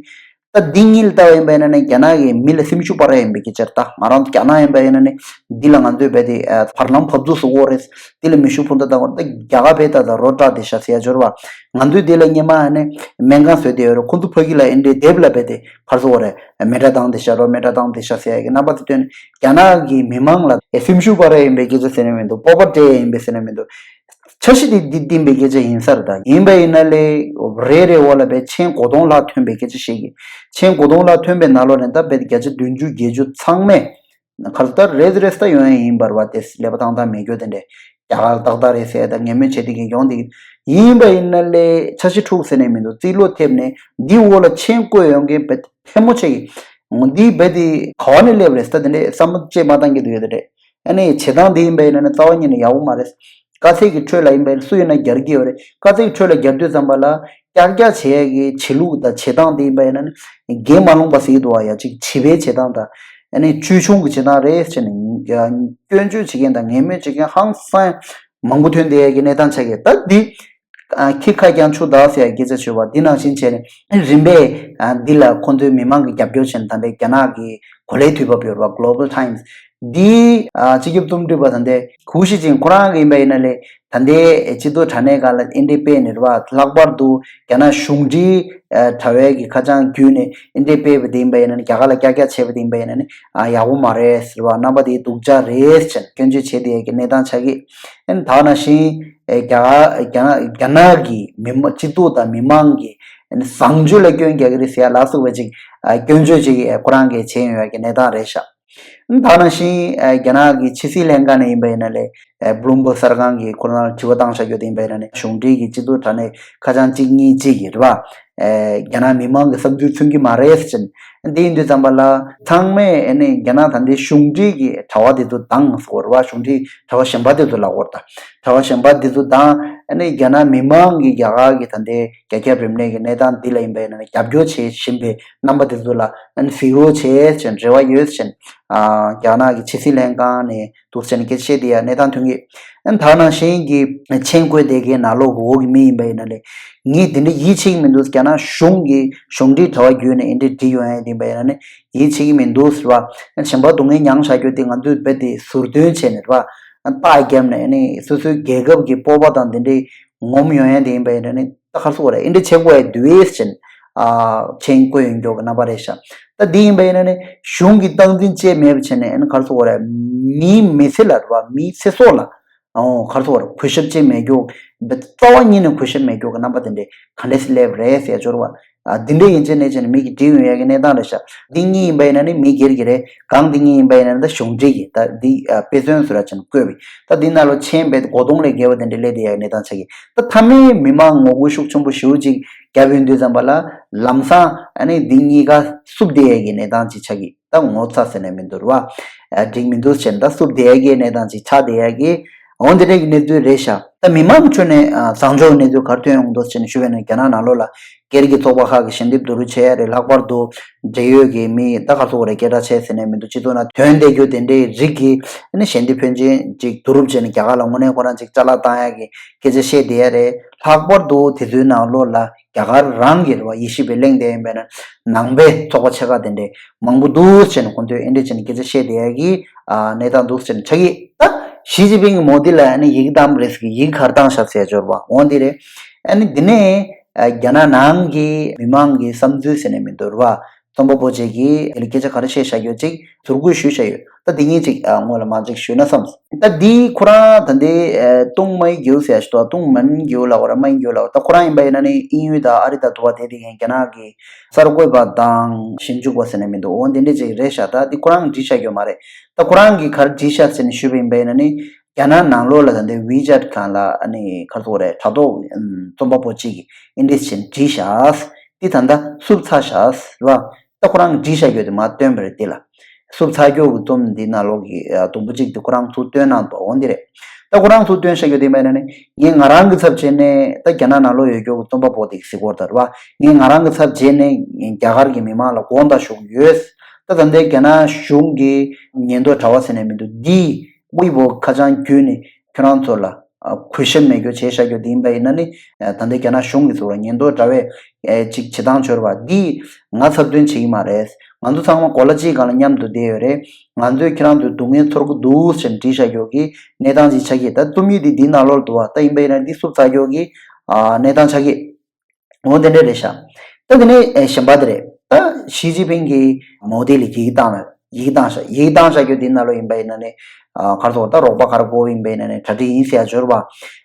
ད་འདི་གཉིས་ལ་ལྟ་བ་ཡིན་པ་ཡིན་ན་ནི་རྒྱ་ནག་གི་མི་ལ་སེམས་ཤུགས་སྤར་ཡ་ཡིན་པའི་སྐད་ཆ་རེད། ད་ང་རང་ཚོ་རྒྱ་ནག་ཡིན་པ་ཡིན་ན་ནི་འདི་ལ་ང་ཚོས་རྦད་དེ་བར་ལམ་བབས་ཚུགས་བཟོ་དགོས་རེད། འདི་ལ་མེ་ཤུགས་འཕུར་མདའ་བཏང་དགོས་རེད། ད་རྒྱ་གར་བས་ད་ད་རོ་བཀྲ་བསྡད་ཤག་ཟེར་ཡ་འབྱོར་བ། ང་ཚོས་འདི་ལ་སྔོན་མ་ནི་སྨན་ཁང་བཟོས་བསྡད་ཡོད་རེད། ཁོང་ཚོ་ཕ་གི་ལ་ཨེ་འདྲའི་དེབ་ལ་རྦད་དེ་ག་རེ་ཟེར་དགོས་རེད། མེ་དགྲ་བཏང་བསྡད་ཤག་རོ་མེ་དགྲ་བཏང་བསྡད་ཤག་ཟེར་ཡ་གི་རྣམ་པ་དེ་སྟོན་ནས་རྒྱ་ནག་གི་མི་མང་ལ་ཨེ་སེམས་ཤུགས་སྤར་ཡ་ཡིན་པའི་སྐད་ཆ་ཟེར་ནས་མི་འདུག་སྤོབས་པ་སྤྲད་ཡ་ཡིན་པའི་ཟེར་ནས་མི་འདུག་འཆར་གཞི་དེ་འདི་བཏིང་བའི་སྐད་ཆ་ཡིན་ས་རེད། ད་ཡིན་པ་ཡིན་ན་ལས་རེ་རེ་འོག་ལ་བས་མཆན་སྒོར་སྟོང་ལྷག་ཐོན་པའི་སྐད་ཆ་བཤད་ཀྱི། མཆན་སྒོར་སྟོང་ལྷག་ཐོན་པའི་ནང་ལོགས་ནས་ད་བས་བརྒྱ་ཆ་བདུན་ཅུ་བརྒྱད་ཅུ་ཚང་མས་ག་རེ་ད་རེས་རེས་ད་ཡོང་ཡ་ཡིན་པ་རེད་བ། དེ་ཀླད་པ་ཐང་ཐང་མེད་རྒྱུ་དེ་འདྲས་རྒྱ་གར་ཏག་ཏག་རེད་ཟེར་ད་ངན་སྨོད་བྱེད་དེ་གི་ཡོང་དེ་ཡིན་པ་ཡིན་ན་ལས་འཆར་གཞི་འཁྲུག་ཟེར་ནས་མི་འདུག་རྩིས་ལོ་ཐེབས་ནས་འདི་འོག་ལ་མཆན་བཀོད་ཡོང་མཁན་བས་ཕལ་མོ་ཆེ་གི་འདི་བས་དེ་ག་བ་ནས་སླེབས་རེད་ད་དེ་འདྲས་བསམ་བློ་ཅིག་མ་བཏང་གི་འདུག་ཡོད་དེ་འདྲས། ཨ་ནི་བྱེད་སྟངས་དེ་ཡིན་པ་ཡིན་ན་ནི་རྩ་བ་ཉིད་ནས་ཡག་པོ་མ་རེད། དཀའ་ཚེགས་ཀྱི་ཁྲོད་ལ་ཡིན་པ་ཡིན་ན་སུ་ཡིན་ན་རྒྱལ་གྱི་ཡོད་རེད། དཀའ་ཚེགས་ཀྱི་ཁྲོད་ལ་རྒྱལ་དུས་ཙམ་པ་ལ་ཀྱག་ཀྱག་བྱེད་ཡས་ཀྱི་བྱེད་ལུགས་དང་བྱེད་སྟངས་དེ་ཡིན་པ་ཡིན་ན་ནི་འགན་མ་ལོངས་པ་ཟེར་གྱི་འདུག་བ། ཡ་གཅིག་བྱིས་པའི་བྱེད་སྟངས་དང་ཨ་ནི་ཅོལ་ཆུང་གི་བྱེད་སྟངས་རེད་ཟེར་ནས་སྐྱོན་བརྗོད་བྱེད་མཁན་དང་ངན་སྨོད་བྱེད་མཁན་ཧང་སང་མང་པོ་ཐོན་བསྡད་ཡས་ཀྱི་གནས་སྟངས་ཆགས་ཀྱི་ད་འདི། ཨ། ཁྱི་ཁ་རྐྱང་ཆུ་བདག་ཟེར་ཡ་སྐད་ཆ་བྱོས་པ་འདི་ནང་བཞིན་བྱས་ནས་རིམ་པས་ཨ། འདི་ལ་ཁོང་ཚོའི་མི་མང་གི་རྒྱབ་སྐྱོར་བྱས་ནས་ད་ལྟའི་རྒྱ་ནག་གི་གོ་ལའི་དུས་བབ་ཡོད་རེད་པ། Global Times འདི་ཨ། སྤྱི་ཁྱབ་རྩོམ་སྒྲིག་པ་ད་ལྟའི་ཧུའུ་ཞི་ཅིན་ཁོ་རང་གི་ཡིན་པ་ཡིན་ན་ལས་ད་ལྟའི་སྤྱི་ཚོགས་དྲ་གནས་སྒང་ལ་འདི་འདྲའི་སྤེལ་ནས་རེད་པ། ལྷག་པར་དུ་རྒྱ་ནག་གཞུང་འབྲེལ་ཨ། དྲ་བའི་གི་ཁ་བྱང་བརྒྱུད་ནས་འདི་འདྲའི་སྤེལ་བ་འདི་ཡིན་པ་ཡིན་ན་ནི་རྒྱ་གར་ལ་ཀྱག་ཀྱག་བྱས་པ་འདི་ཡིན་པ་ཡིན་ན་ནི་ཨ། ཡག་པོ་མ་རེད་ཟེར་བ། རྣམ་པ་འདི་སྡུག་ཅག་རེད་ཟེར་ནས་སྐྱོན་བརྗོད་བྱས་བསྡད་ཡ་གི་གནས་སྟངས་ཆགས་ཀྱི། ཨ་ནི་ད་ག་ནང་བཞིན། ཨེ། རྒྱ་གར་རྒྱ་ནག་རྒྱ་ནག་གི་མི་མང་སྤྱི་འཐུས་དང་མི་མང་གི་ཨ་ནི་བཟང་སྤྱོད་ལ་སྐྱོན་རྒྱག་གི་རེད་ཟེར་ཡ་ལ་སོགས་པའི་ཅིག་ཨ། སྐྱོན་བརྗོད་ཅིག་ཨ། ཁོ་རང་གིས་བྱས་ཡོང་ཡ་གི་གནས་སྟངས་རེད་ཤག་ཨ་ནི་ད་ག་ནང་བཞིན་ཨེ། རྒྱ་ནག་གི་ཕྱི་སྲིད་ལྷན་ཁང་ནས་ཡིན་པ་ཡིན་ན་ལས་ཨེ། Bloomberg གསར་ཁང་གིས་ཁོ་རང་ལ་དྲི་བ་བཏང་བཞག་རྒྱུ་དེ་ཡིན་པ་ཡིན་ན་ནི་གཞུང་འབྲེལ་གྱི་སྤྱི་ཚོགས་དྲ་གནས་ཁ་བྱང་གཅིག་གཉིས་གཅིག་གིས་རེད་པ། ཨེ། རྒྱ་ནག་མི་མང་གི་བསམ་ཚུལ་མཚོན་གྱི་མ་རེད་ཟེར་ནས། དེ་ཡིན་དུས་ཙམ་པ་ལ་ཚང་མས་ཨ་ནི་རྒྱ་ནག་ད་ལྟའི་གཞུང་འབྲེལ་གྱི་དྲ་བ་དེ་ཚོ་དང་ཟེར་བ་རེད་པ། གཞུང་འབྲེལ་དྲ་བ་གཞན་པ་དེ་ཚོ་ལབ་དགོས་རེད་ད། དྲ་བ་གཞན་པ་དེ་ཚོ་དང་ཨ་ནི་རྒྱ་ནག་མི་མང་གིས་རྒྱ་གར་གྱི་ད་ལྟའི་རྒྱ་ཁྱབ་རིམས་ནད་ཀྱི་གནས་སྟངས་འདི་ལ་ཡིན་པ་ཡིན་ན་རྒྱབ་སྐྱོར་བྱེད་བཞིན་པའི་རྣམ་པ་དེ་ཚོ་ལ་ཨ་ནི་གཟིགས་རོགས་བྱེད་ཅེས་རེ་བ་ཡོད་ཅེས། ཨ། རྒྱ་ནག་གི་ཕྱི་སྲིད་ལྷན་ཁང་ནས་འདུག་ཟེར་ནས་སྐད་ཆ་བཤད་བསྡད་ཡ་གནས་སྟངས་ཐོན་གྱི། ཨ་ནི་ད་ག་ནང་བཞིན་གྱི་མཆན་བཀོད་བསྡད་མཁན་ནང་ལོགས་ཀྱི་འོག་གི་མི་ཡིན་པ་ཡིན་ན་ལས་ངས་དེ་འདྲ་ཡིད་ཆེས་ཀྱི་མི་འདུག་རྒྱ་ནག་གཞུང་གི་གཞུང་འབྲེལ་དྲ་བ་བརྒྱུད་ནས་འདི་འདྲ་བྲིས་ཡོང་ཡ་ཡིན་པ་ཡིན་ན་ནི་ཡིད་ཆེས་ཀྱི་མི་འདུག་ཟེར་བ། ཨ་ནི་གཞན་པ་སྡུག་བསྔལ་མྱངས་བཞག་རྒྱུ་དེ་ང་ཚོས་རྦད་དེ་ཟུར་འདོན་བྱས་ནས་རེད་པ། ཨ་ནི་རྟགས་བརྒྱབ་ནས་ཨ་ནི་སོ་སོའི་རྒྱལ་ཁབ་ཀྱི་སྤོབས་པ་དང་དེ་འདྲའི་ངོམ་ཡོང་ཡ་དེ་ཡིན་པ་ཡིན་ན་ནི་ད་ག་རེ་ཟེར་དགོས་རེད། འདི་འདྲ་བྱེད་དགོས་ཡ་འདུག་ཟེར་ནས་ཨ་མཆན་བཀོད་ཡོང་རྒྱུ་གི་རྣམ་པ་རེད་ཤག་ད་འདི་ཡིན་པ་ཡིན་ན་ནི་གཞུང་གི་སྟངས་འཛིན་བྱས་མེད་པ་བྱས་ནས་ཨ་ནི་ག་རེ་ཟེར་དགོས་རེད། མིའི་མི་ཚེ་ལ་རེད་པ། མིའི་ཚེ་སྲོག་ལ་ཨོ་ག་རེ་ཟེར་དགོས་རེད། གུས་ཞབས་བྱས་མེད་རྒྱུ། རྩ་བ་ཉིད་ནས་གུས་ཞབས་མེད་རྒྱུ་གི་རྣམ་པ་དེ་འདྲ་ག་འདྲས་སླེབས་རེད་ཟེར་འབྱོར་བ། ཨ་འདི་འདྲ་ཡིན་ཅེ་ནས་ཅེ་ནས་མི་གིས་འདྲི་ཡོང་ཡ་གི་གནས་སྟངས་རེད་ཤག་འདི་གཉིས་ཡིན་པ་ཡིན་ན་ནི་མི་སྒེར་གྱི་རེད། གང་འདི་གཉིས་ཡིན་པ་ཡིན་ན་ནི་ད་གཞུང་འབྲེལ་གྱི་ད་འདི་ཨ་དཔེ་མཚོན་བཟོ་འདྲ་ཅིག་བཀོད་པའི་ད་འདི་ནང་ལོགས་མཆན་བེད་སྒོར་སྟོང་ལས་བརྒལ་བ་དེ་འདྲ་སླེབས་བསྡད་ཡ་གི་གནས་སྟངས་ཆགས་ཀྱི། ད་མཐའ་མའི་མི་མང་ངོ་རྒོལ་ཤུགས་ཆེན་པོ་ཞེ་པོ་ཅིག་བརྒྱབ་ཡོང་དུས་ཙམ་པ་ལ་ལམ་སང་ཨ་ནི་འདི་གཉིས་ཀ་བསུབ་བསྡད་ཡ་གི་གནས་སྟངས་ཅིག་ཆགས་ཀྱི། ད་ངོ་ཚ་ཟེར་ནས་མི་འདུག་རེད་བ། ཨ་འགྲིག་མི་འདུག་ཟེར་ནས་ད་བསུབ་བསྡད་ཡ་གི་གནས་སྟངས་ཅིག་ཆགས་བསྡད་ཡ་གི། འོ་འདི་འདྲ་གི་གནས་ཚུལ་རེད་ཤག་ད་མི་མང་གི་ཁྲོད་ནས་ཨ་བཟང་ཕྱོགས་ཀྱི་གནས་ཚུལ་ག་རེ་ཐོན་ཡོང་འདུག་ཟེར་ནས་ཞུ་བ་ཡིན་ན། རྒྱ་ནག་ནང་ལོགས་ལ་སྒེར་གྱི་ཚོགས་པ་ཁག་གིས་ཞལ་འདེབས་བསྡུ་རུབ་བྱས་ཡ་རེད། ལྷག་པར་དུ་འབྲེལ་ཡོད་ཀྱི་མི་ད་ག་ཚོད་རེད། སྐད་གྲགས་ཆེ་ཟེར་ནས་མི་འདུག་སྤྱི་ཚོགས་ནང་ཐོན་བསྡད་རྒྱུ་དེ་འདྲའི་རིགས་ཀྱི་ཨ་ནི་ཞལ་འདེབས་ཕོན་ཆེན་ཅིག་བསྡུ་རུབ་བྱས་ནས་རྒྱ་གར་ལ་དངོས་གནས་ཁོ་རང་ཅིག་ཅ་ལག་བཏང་ཡ་གི་སྐད་ཆ་བཤད་བསྡད་ཡ་རེད། ལྷག་པར་དུ་དེ་ཚོའི་ནང་ལོགས་ལ་རྒྱ་གར་རང་གི་རེད་བ། དབྱེ་ཞིབ་པའི་གླེང་དེ་ཡིན་པས་ན་ནང་པའི་ཚོགས་པ་ཆེ་ཁག་དེ་འདྲས་མང་པོ་འདུག་ཟེར་ནས་ཁོང་ཚོས་ཨེ་འདྲས་བྱས་ནས་སྐད་ཆ་བཤད་བསྡད་ཡ་གི་ཨ་གནས་སྟངས་འདུག་ཟེར་ནས་ཆགས་ཀྱི། ད་ ཞི་ཅིན་ཕིང་གི་མོ་དི་ལ་ཨ་ནི་ཡི་གེ་བཏང་རེས་ཀྱི་ཡི་གེ་གར་བཏང་ཤག་ཟེར་འབྱོར་བ་འོང་དེ་རེད། ཨ་ནི་དེ་ནས་རྒྱ་ནག་ནང་གི་མི་མང་གི་བསམ་ཚུལ་ཟེར་ནས་མི་འདུག་ར་བ། རྩོམ་པ་པོ་ཅིག་གིས་དེ་ལ་སྐད་ཆ་ག་རེ་བཤད་བཞག་ཡོད་ཅིག་ཟུར་བཀོད་ཞུས་བཞག་ཡོད། ད་དེ་ཉིད་ཅིག་ཨ་སྔོན་ལ་མ་ཅིག་ཞུས་ན་བསམ། ད་འདི་ཁོ་རང་ད་འདི་ཏུང་མའི་གིའུ་ཟེར་ཞིག་འདུག་ཏུང་མན་གིའུ་ལབ་པ་ར་མའི་གིའུ་ལབ་པ། ད་ཁོ་རང་ཡིན་པ་ཡིན་ན་ནི་དབྱིན་ཡུལ་དང་ཨ་རི་དང་དུ་བ་དེ་དེ་གའི་རྒྱ་ནག་གི་གསར་འགོད་པ་དང་ཞིབ་འཇུག་པ་ཟེར་ནས་མི་འདུག་འོ་འདི་འདྲ་ཅིག་རེད་ཤག་ད་འདི་ཁོ་རང་བྲིས་བཞག་ཡོད་མ་རེད། ད་ཁོ་རང་གིས་ག་རེ་བྲིས་ཤག་ཟེར་ནས་ཞུས་པ་ཡིན་པ་ཡིན་ན་ནི་རྒྱ་ནག་ནང་ལོགས་ལ་ད་འདི་ཝི་ཅེཊ་སྒང་ལ་ཨ་ནི་ག་རེ་ཟེར་དགོས་རེད། དྲ་ཐོག་རྩོམ་པ་པོ་གཅིག་གིས་ཨིན་ཌི་ཅན་བྲིས་ཤག་འདི་ད་ལྟ་བསུབ་ཚར་ཤག་རེད་བ། ད་ཁོ་རང་བྲིས་བཞག་རྒྱུ་དེ་མར་བཏོན་པ་རེད་དེ་ལ། བསུབ་ཚར་རྒྱུ་གི་རྩོམ་འདི་ནང་ལོགས་ཀྱི་ཨ་དུམ་བུ་གཅིག་དེ་ཁོ་རང་ཚུར་བཏོན་གནང་འདུག་འོ་འདི་རེད། ད་ཁོ་རང་ཚུར་བཏོན་བཞག་རྒྱུ་དེ་མ་ཡིན་ན་ནི་ངས་ང་རང་གི་ཚབ་བྱས་ནས་ད་རྒྱ་ནག་ནང་ལོགས་ཡོད་རྒྱུ་གི་རྩོམ་པ་པོ་དེ་གཟིགས་སྐོར་དང་རེད་བ། ངས་ང་རང་གི་ཚབ་བྱས་ནས་རྒྱ་གར་གྱི་མི་མང་ལ་དགོངས་དག་ཞུ་གི་ཡོད། ད་ད་ལྟའི་རྒྱ་ནག་གཞུང་གི་ཉེན་རྟོག་དྲ་བ་ཟེར་ནས་མི་འདུག་འདི་དབུས་པོ་ཁ་བྱང་བརྒྱུད་ནས་ཁྱོད་རང་ཚོ་ལ་ཨ་གུས་ཞབས་མེད་རྒྱུ་བྱས་བཞག་རྒྱུ་དེ་ཡིན་པ་ཡིན་ན་ནི་ཨ་ད་ལྟའི་རྒྱ་ནག་གཞུང་གི་ཟུར་ལ་ཉེན་རྟོག་དྲ་བས་ཨ་ཅིག་བྱེད་སྟངས་འཆོར་བ་འདི་ང་ཚབ་མཚོན་བྱེད་ཀྱི་མ་རེད། ང་ཚོ་ཚང་མ་གོ་ལ་གཅིག་སྒང་ལ་མཉམ་དུ་བསྡད་ཡོད་རེད། ང་ཚོས་ཁྱེད་རང་ཚོའི་སྡུག་བསྔལ་ཚོར་གྱི་འདུག་ཟེར་བྲིས་བཞག་རྒྱུ་གི་གནས་སྟངས་ཅིག་ཆགས་ཀྱི། ད་རྩོམ་ཡིག་འདི་འདི་ནང་ལོགས་འདུག་བ། ད་ཡིན་པ་ཡིན་ན་འདི་བསུབ་ཚར་རྒྱུ་གི་ཨ་གནས་སྟངས་ཆགས་ཀྱི། འོ་དེ་འདྲ་རེད་ཤག་ད་དེ་ནས་ཨེ་གཞན་པ་དེ་རེད། ད་ཞི་ཅིན་ཕིང་གིས་མོ་དི་ལ་ཡི་གེ་བཏང་ལ་ཡི་གེ་བཏང་ཤག་ཡི་གེ་བཏང་བཞག་རྒྱུ་དེ་ནང་ལོགས་ཡིན་པ་ཡིན་ན་ནི་ཨ་ག་རེ་ཟེར་ད་རོགས་པ་ག་རེ་དགོས་ཡིན་པ་ཡིན་ན་ནི་གྲ་སྒྲིག་ཡིན་ཟེར་ཡ་འབྱོར་བ།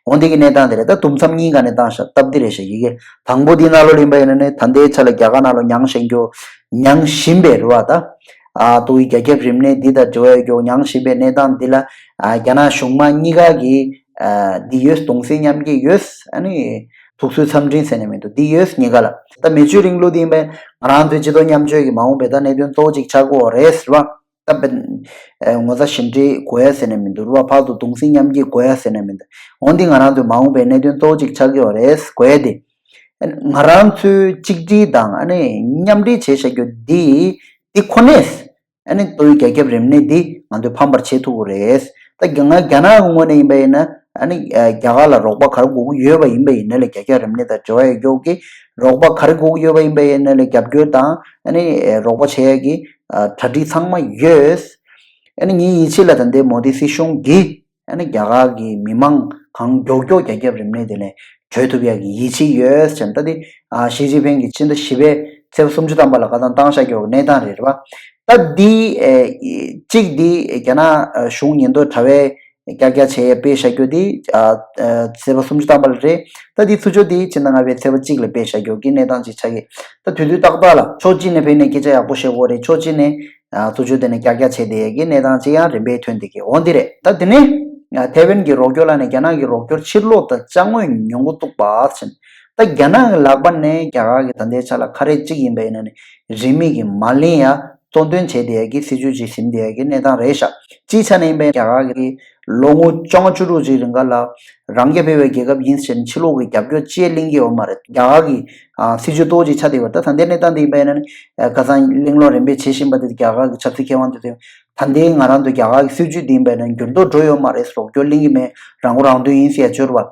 འོ་འདི་གི་གནས་སྟངས་དེ་རེད། ད་དུམ་མཚམས་གཉིས་ཀ་ནས་བཏང་ཤག་སྟབས་བདེ་རེད་ཤག་ཡི་གེ་དང་པོ་དེ་ནང་ལོགས་ཡིན་པ་ཡིན་ན་ནི་ད་ལྟའི་ཆ་ལ་རྒྱ་གར་ནང་ལོགས་མྱངས་བཞིན་རྒྱུ་མྱངས་བཞིན་པའི་རེད་བ། ད་ཨ་ཏོག་དབྱིབས་རྒྱ་ཁྱབ་རིམས་ནད་འདི་དང་འབྲེལ་བ་ཡོད་རྒྱུ་མྱངས་བཞིན་པའི་གནས་སྟངས་འདི་ལ་ཨ་རྒྱ་ནག་གཞུང་མང་གཉིས་ཀ་གི་ཨ་འདི་ཡོད། གདུང་སེམས་མཉམ་སྐྱེད་ཡོད། ཨ་ནི་ཐུགས་གསོའི་འཚམས་འཕྲིན་ཟེར་ནས་མི་འདུག་འདི་ཡོད་གཉིས་ཀ་ལ། ད་མི་ཆོས་རིང་ལུགས་འདི་ཡིན་པས་ང་རང་ཚོའི་སྤྱི་ཚོགས་མཉམ་སྤྱོད་ཀྱི་མ་འོངས་པའི་ད་གནད་དོན་གཙོ་བོ་གཅིག་ཆགས་ཀྱི་ཡོད་རེད་ཟེར་བ། ད་དཔེ་ངོ་ཚ་ཞི་འགྲིག་དགོས་ཡ་ཟེར་ནས་མི་འདུག་ར་བ། ཕར་ཚུར་གདུང་སེམས་མཉམ་སྐྱེད་དགོས་ཡ་ཟེར་ནས་མི་འདུག་འོན་ཏེ་ང་རང་ཚོའི་མ་འོངས་པའི་གནད་དོན་གཙོ་བོ་གཅིག་ཆགས་ཀྱི་ཡོད་རེད་དགོས་ཡ་དེ། ང་རང་ཚོའི་གཅིག་སྒྲིལ་དང་ཨ་ནི་མཉམ་འབྲེལ་བྱས་བཞག་རྒྱུ་འདི་འདི་ཁོ་ནས་ཨ་ནི་ཏོག་དབྱིབས་རྒྱ་ཁྱབ་རིམས་ནད་འདི་ང་ཚོས་ཕམ་པར་བྱེད་ཐུབ་ཀྱི་རེད། ད་རྒྱ་ང་རྒྱ་ནག་གི་ངོས་ནས་ཡིན་པ་ཡིན་ན་ཨ་ནི་རྒྱ་གར་ལ་རོགས་པ་ག་རེ་དགོས་ཀྱི་ཡོད་པ་ཡིན་པ་ཡིན་ན་ལས་རྒྱ་ཁྱབ་རིམས་ནད་དང་འབྲེལ་བ་ཡོད་རྒྱུ་གི་རོགས་པ་ག་རེ་དགོས་ཀྱི་ཡོད་པ་ཡིན་པ་ཡིན་ན་ལས་རྒྱབ་སྐྱོར་དང་ཨ་ནི་རོགས་པ་བྱེད་ཡ་གི་གྲ་སྒྲིག་ཚང་མ་ཡོད། ཨ་ནི་ངའི་ཡིད་ཆེས་ལ་ད་ལྟའི་མོ་དི་སྲིད་གཞུང་གིས་ཨ་ནི་རྒྱ་གར་གྱི་མི་མང་གང་མགྱོགས་མགྱོགས་རྒྱ་ཁྱབ་རིམས་ནད་དེ་ནས་གྲོལ་ཐུབ་ཡག་གི་ཡིད་ཆེས་ཡོད་ཅེས། ད་དེ་ཨ་ཞི་ཅིན་ཕིང་གིས་ཕྱི་ཟླ་བཞི་པའི་ཚེས་པ་སུམ་ཅུ་ཐམ་པ་ལ་བཀའ་ཐང་བཏང་བཞག་རྒྱུ་གནས་སྟངས་རེད་བ། ད་འདི་ཨེ་གཅིག་འདི་རྒྱ་ནག་གཞུང་ཉེན་རྟོག་དྲ་བས་ཀྱག་ཀྱག་བྱས་སྤེལ་བཞག་རྒྱུ་འདི་ཨ་ཨ་ཚེས་པ་སུམ་ཅུ་ཐམ་པ་ལ་རེད། ད་འདི་ཚུར་ཕྱོགས་འདི་ཕྱི་ཟླ་ལྔ་པའི་ཚེས་པ་གཅིག་ལ་སྤེལ་བཞག་རྒྱུ་གི་གནས་སྟངས་ཅིག་ཆགས་ཀྱི། ད་དུས་ཚོད་ཏག་ཏག་ལ་ཕྱོགས་གཅིག་ནས་ཕེབས་ནས་སྐད་ཆ་ཡག་པོ་བཤད་དགོས་རེད། ཕྱོགས་གཅིག་ནས་ཨ་ཚུར་ཕྱོགས་དེ་ནས་ཀྱག་ཀྱག་བྱས་བསྡད་ཡག་གི་གནས་སྟངས་ཅིག་ཡང་རིམ་པས་ཐོན་བསྡད་ཀྱི་འོང་འདི་རེད། ད་དེ་ནས་ཨ་ཐའེ་ཝན་གྱི་རོགས་སྐྱོར་ལ་ནས་རྒྱ་ནག་གི་རོགས་སྐྱོར་ཕྱིར་སློག་དང་ཅ་དངོས་ཉོ་འགོ་བཙུགས་པ་ཕྱིན། ད་རྒྱ་ནག་གི་ལག་པ་ནས་རྒྱ་གར་གྱི་ད་ལྟའི་ཆ་ལ་ཁ་རས་གཅིག་ཡིན་པ་ཡིན་ན་ནི་རིན་མེད་ཀྱི་མ་ལེན་ཡ་གཙོ་འདོན་བྱས་བསྡད་ཡ་གི་སྲིད་ཇུས་ཅིག་ཟིན་བསྡད་ཡ་གི་གནས་སྟངས་རེད་ཤག་སྤྱིའི་ཆ་ནས་ཡིན་པ་ཡིན་ན་རྒྱ་གར་གྱི་ལོ་ངོ་བཅོ་ལྔ་བཅུ་དྲུག་ཅིག་རིང་ག་ལ་རང་རྐྱ་འཕེར་བའི་རྒྱལ་ཁབ་ཡིན་ཟེར་ནས་ཕྱི་ལོགས་ཀྱི་རྒྱབ་སྐྱོར་ཅི་ཡང་ལེན་གྱི་ཡོད་མ་རེད། རྒྱ་གར་གྱི་ཨ་སྲིད་ཇུས་གཙོ་བོ་ཅིག་ཆགས་བསྡད་ཡོད་པ་རེད། ད་ད་ལྟའི་གནས་སྟངས་འདི་ཡིན་པ་ཡིན་ན་ནི་ཨ་ཁ་སང་གླེང་སློང་རིམ་པས་བྱེད་བཞིན་པ་དེ་རྒྱ་གར་གྱི་ཆབ་སྲིད་མཁས་དབང་དེ་ཚོས་ད་ལྟའི་ང་རང་ཚོ་རྒྱ་གར་གྱི་སྲིད་ཇུས་འདི་ཡིན་པ་ཡིན་ན་འགྱུར་ལྡོག་འགྲོ་ཡོད་མ་རེད། རོགས་སྐྱོར་ལེན་གྱི་མེད། རང་མགོ་རང་ཐོན་ཡིན་ཟེར་ཡ་འབྱོར་བ།